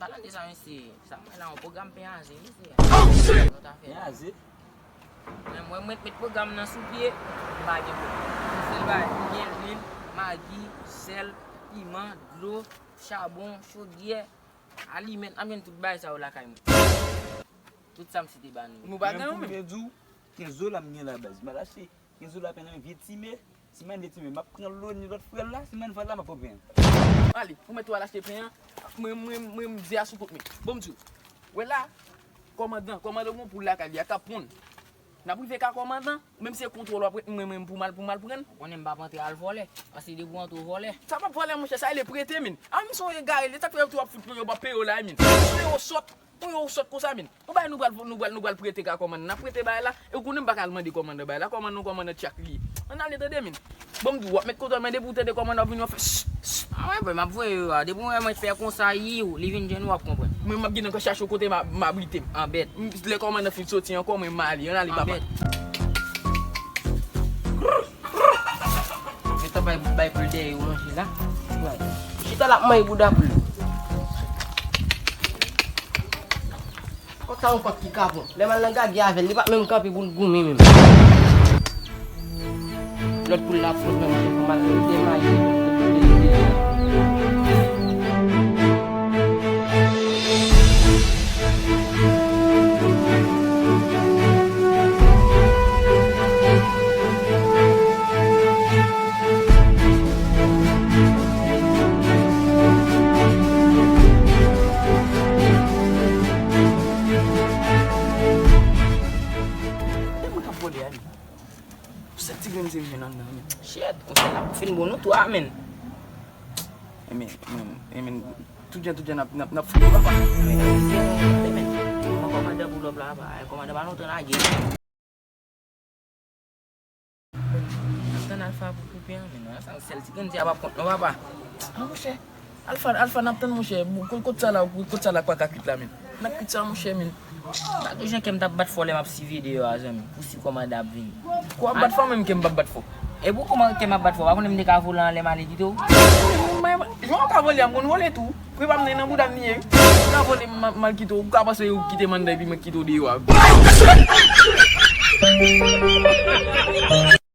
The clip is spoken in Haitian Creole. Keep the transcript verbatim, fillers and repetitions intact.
Talande sa, mesye. Sa mwen la, yon pwogram pen aze, mesye. Oh, shit! Nou ta fè. Pen aze? Men mwen, mwen met pwogram nan sou pye, m pa gen pwogram. Sèl bagay, m gen lwil, magi, sèl, piman, dlo, chabon, chodyè, alimèt, n ap jwenn tout bagay sa yo lakay mwen. Tout sa m site ba nou. Nou pa gen yo menm. Men pou te di w, kenz dola m gen la baz. M al achte kenz dola pen nan vye Time. Si m al vye Time, m ap pran Loni lòt frè l la. Si m al vòl la, m ap pran pen an. Ale, ou mèt ou al achte pen an. Mwen, mwen, mwen, m ze a sou kont mwen. Bon, m di w. Wè la, kòmandan, kòmandan gon poul lakay li a k ap ponn. N ap rive ka kòmandan, menm se kontwòl w ap ret mwen menm pou m al, pou m al pran. Ou konnen m p ap antre al vòlè, paske depi w antre w vòlè. Sa p ap vòlè, monchè, sa rele prete, min. A, misye w egare, lè sa fè yo tou ap fout pou yo p ap peye w la, min. Misye w sòt, pou yo w sòt konsa, min. Yon bagay nou pral, nou pral, nou pral prete ka kòmandan. N ap prete bagay la, e ou konnen m pa ka al mande kòmandan bagay la, kòmandan yon kòmandan tchak li ye. Ann ale tande, min. Bon, m di w, w ap met kontwòl, men depi w tande kòmandan w ap vini, w ap fè ch, ch. A, wè, vre, m ap voye yo a. Depi w wè mwen fè konsa, yiw, li vin jwenn ou, w ap konprann. Mwen, m ap gentan chache yon kote m a, m abrite m. Anbèt. M, lè kòmandan fin soti ankò, mwen, m ale. Ann ale, papa. Anbèt. Gentan bay, bay poul dèyè yo manje la. Chita l ap manje bouda poul. Kòk sa yon kòk ki kapon. Lè m al nan gagè avè l, li pa t menm kanpe pou l goumen menm. Lòt poul la ap sot nan mwen pou m al demaye. Gade moun k ap vòlè a, li. Sèt ti grenn se jwenn anndan, men. Shit, konsa n ap fin bon nou twa, men. Emen, men, emen, tout jan, tout jan n ap, n ap, n ap fin bon, papa. Men, men, men, men, kòmandan pou lòp la, papa. Kòmandan pa lontan lage. N ap tann Alfa pou koupe an, men non, sa sèl ti grenn ti a p ap kont non, papa. A, monchè. Alfa, Alfa, n ap tann, monchè. Bon, kot, kot sa la, kot sa la kwa ka kwit la, men. N ap kwit sa, monchè, men. Gade jan kè m t ap bat fò lè m ap siveye deyò a, zanmi. Pou si kòmandan ap vini. Kwa ap bat fò, menm kè m p ap bat fò. E pou kòman kè m ap bat fò? Pa konnen m te ka vole anlè m ale kite w? Jan w ka vole a, m konn vole tou. Prepa m nan, nan bouda m li ye, wi. Ou ka vole m, m al kite w. Ou ka panse ou kite m anndan epi mwen kite w deyò a.